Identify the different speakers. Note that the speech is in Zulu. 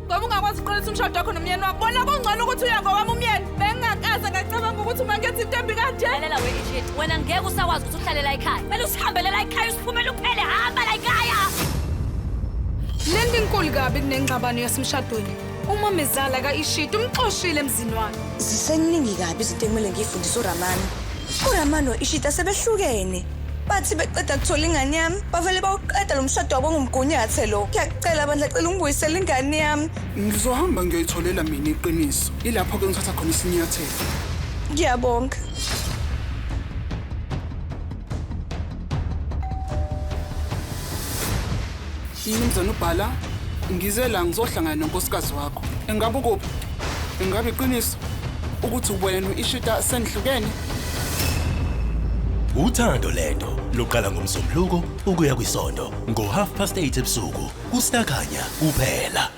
Speaker 1: Ngoba ungakwazi ukuqinisa umshado wakho nomyeni wakho. Bona kungcono ukuthi uya ngowami umyeni. Bengingakaze ngacabanga ukuthi uma ngenza into embi kanje.
Speaker 2: Lalela we Ishit, wena ngeke usakwazi ukuthi uhlale la ekhaya. Kumele usihambele la ekhaya usiphumele uphele hamba la ekhaya.
Speaker 1: Lento inkulu kabi kunengxabano yasemshadweni. Umamezala ka-Ishit umxoshile emzini wakhe.
Speaker 3: Ziseningi kabi izinto ekumele ngiyifundise uRamani. URamani no-Ishita sebehlukene. Bathi beqeda kuthola ingane yami, bavele bawuqeda lo mshado wabo ngomgunyathe lo. Ngiyakucela bandla cela ungibuyisele ingane yami.
Speaker 4: Ngizohamba ngiyoyitholela mina iqiniso. Ilapho-ke ngithatha khona isinyathelo.
Speaker 3: Ngiyabonga.
Speaker 4: Mnumzane uBhala, ngize la ngizohlangana nonkosikazi wakho. Ingabe ukuphi? Ingabe iqiniso ukuthi wena no-Ishita senihlukene?
Speaker 5: Uthando lento luqala ngoMsombuluko ukuya kwisonto ngo-8:30 ebusuku kuStarKhanya kuphela.